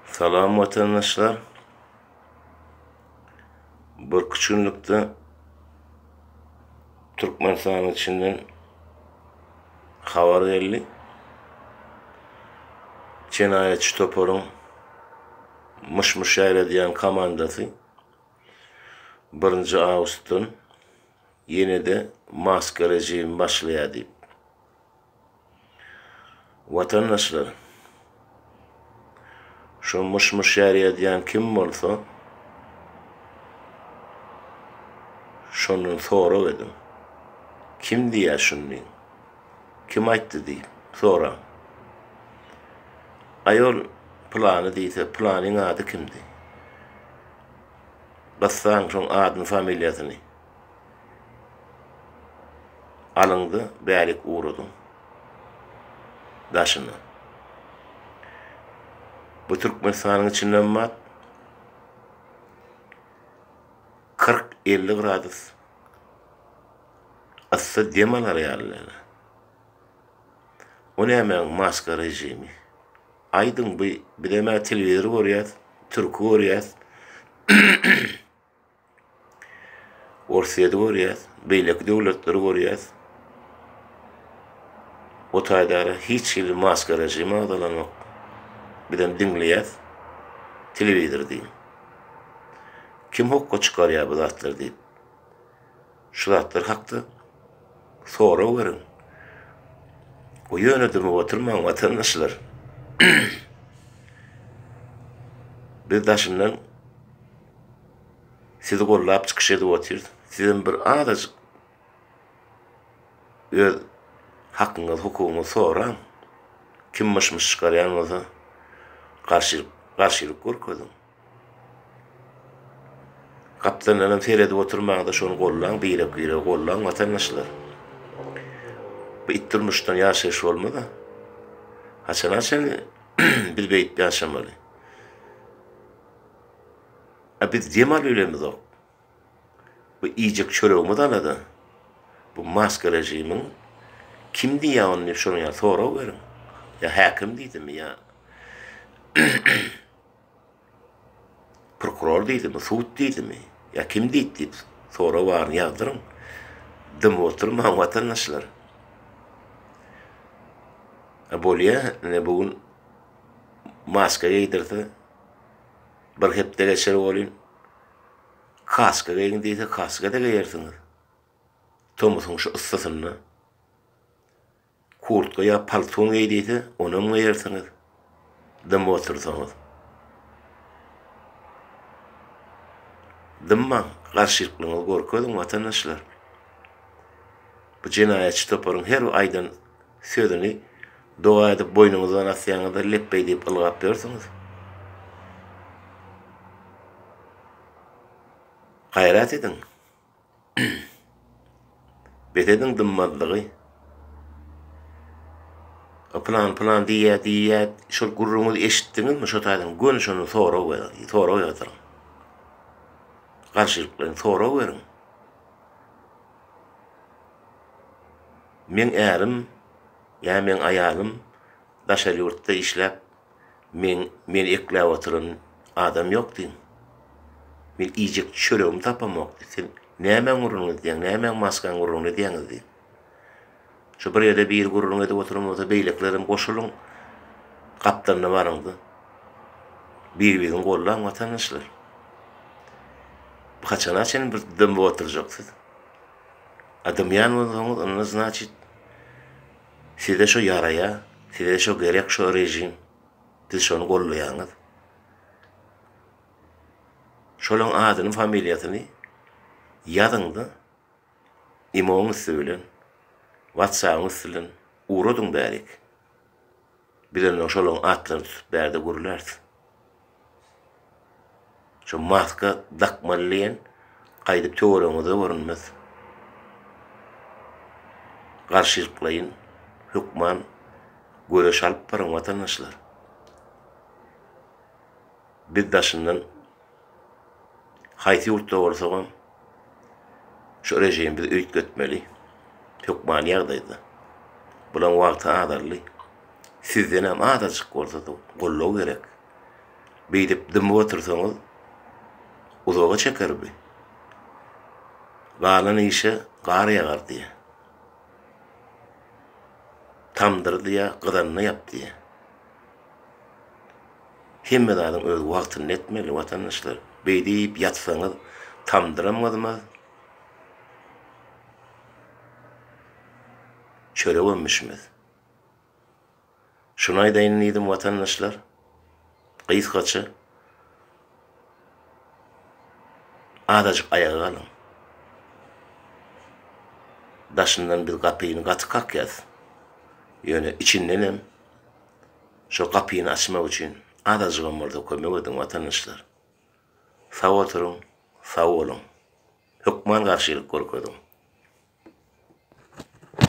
Salam watandaşlar. Birküç günlükde Türkmenistanyň içinden habar geldi. Jenaýatçy toparyň myş-myş ýaýradýan komandasy birinji awgustdan ýene-de maska režimi başlaýar diýip. Watandaşlar, şo myş-myş ýaýradýan kim bolsa, şondan sorag ediň. Kim diýýär şuny diýiň. Kim aýtdy diýip soraň. Aý ol pylany diýse, pylanyň ady kimdi? Gyssaň şoň adyny, familiýasyny. Alyňda bärik ugradyň. Daşyna. Bu Türkmenistanyň içinden bar. 40-50 gradus yssy dem alar ýaly däl. O nämäň maska režimi? Aýdyň bu bizem-ä telewizor görýäs, türki görýäs. Orsýeti görýäs, beýleki döwletleri görýäs. O taýdara hiç hili maska režimi agzalanok. Bizem diňleýäs. Telewizor diýip. Kim hokga çykarýar bu zatlary diýip. Şu zatlar hakda sorag beriň. O ýöne dymyp oturmaň watandaşlar. Biz daşyndan Sizi gollap çykyş edip otyrys. Sizem bir azajyk öz hakyňyzy, hukugyňyzy soraň. Kim myş-myş çykarýan bolsa, garşylyk, garşylyk görkeziň. Gapdaldanam seredip oturmaň-da, şony gollaň, birek-biregi gollaň, watandaşlar. Bu it durmuşdan ýaşaýyş bolmaz-a. Haçana çenli biz beýdip ýaşamaly? A biz dem alybilemizok. Bu iýjek çöregimiz alada. Bu maska režimiň kim diýýär ony diýip şonuň ýaly sorag beriň. Ýa häkim diýdimi ýa prokuror diýdimi, sud diýdimi, ýa kim diýdi diýip sorag baryny ýazdyryň. Dymyp oturmaň watandaşlar. A bolýa, ine bu gün maska geýdirse Bir hepde geçer welin, kaska geýiň diýse, kaska-da geýersiňiz. Tomusyň şu yssysynda kurtka ýa palton geý diýse, onam geýersiňiz. Dymyp otursaňyz. Dymmaň, garşylyklygyňyzy görkeziň, watandaşlar. Bu jenaýatçy toparyň her bir aýdan Sözüni doga edip boýnuňyzdan asýaňyzda lepbeý diýip ylgap ýörsüňiz. Gaýrat ediň. Bes ediň dymmazlygy. O pylan pylan diýýä diýýä şol gürrüňizi eşitdiňizmi şo taýdan göni şondan sorag beriň sorag ýazdyryň. Garşylyklaýyn sorag beriň. Meň ärim ýa meň aýalym daşary ýurtda işläp meň meni ekläp oturan adam ýok diýiň. Men iýjek çöregimi tapamok diý. Sen nämäň gürrüňini edýäň, nämäň maskaň gürrüňini edýäňiz diý. Şu bir ýerde biri gürrüň edip oturan bolsa beýlekilerem goşulyň gapdalyna baryňda. Bir-biriňi gollaň watandaşlar. Bu haçana çenli bir dymyp oturjak siz? A dymýan bolsaňyz onda znaçit size şo ýaraýa, size şo gerek şo režim, siz şony gollaýaňyz. Şolaň adyny familiýasyny ýazyňda imoň üsti bilen, whatsappyň üsti bilen ugradyň bärik. Biz onda şolaň atlaryny tutup bärde gürläris. Şo maska dakmaly diýen gaýdyp töweregiňize görünmez. Garşylyklaýyn hökman göreş alyp baryň watandaşlar. Biz daşyndan haýsy ýurtda bolsagam şu režimi biz üýtgetmeli. Hökmany ýagdaýda. Bulaň wagty azaldy. Sizdenem azajyk bolsa-da goldaw gerek. Beýdip dymyp otursaňyz, uzaga çeker bi. Galan işe gar ýagar diýýär. Tamdyry diýýär, gyzanyny ýap diýýär. Hemme zadyň öz wagtynda etmeli, watandaşlar. Beýdip ýatsaňyz, tamdyram gyzmaz, çöregem bişmez. Şuny aýdaýyn diýdim watandaşlar. Gysgaça azajyk aýaga galyň. Daşyndan biz gapyny gaty kakýas. Ýöne içindenem şo gapyny açmak üçin azajygam bolsa kömek ediň watandaşlar. Sag oturyň, sag boluň. Hökman garşylyk görkeziň.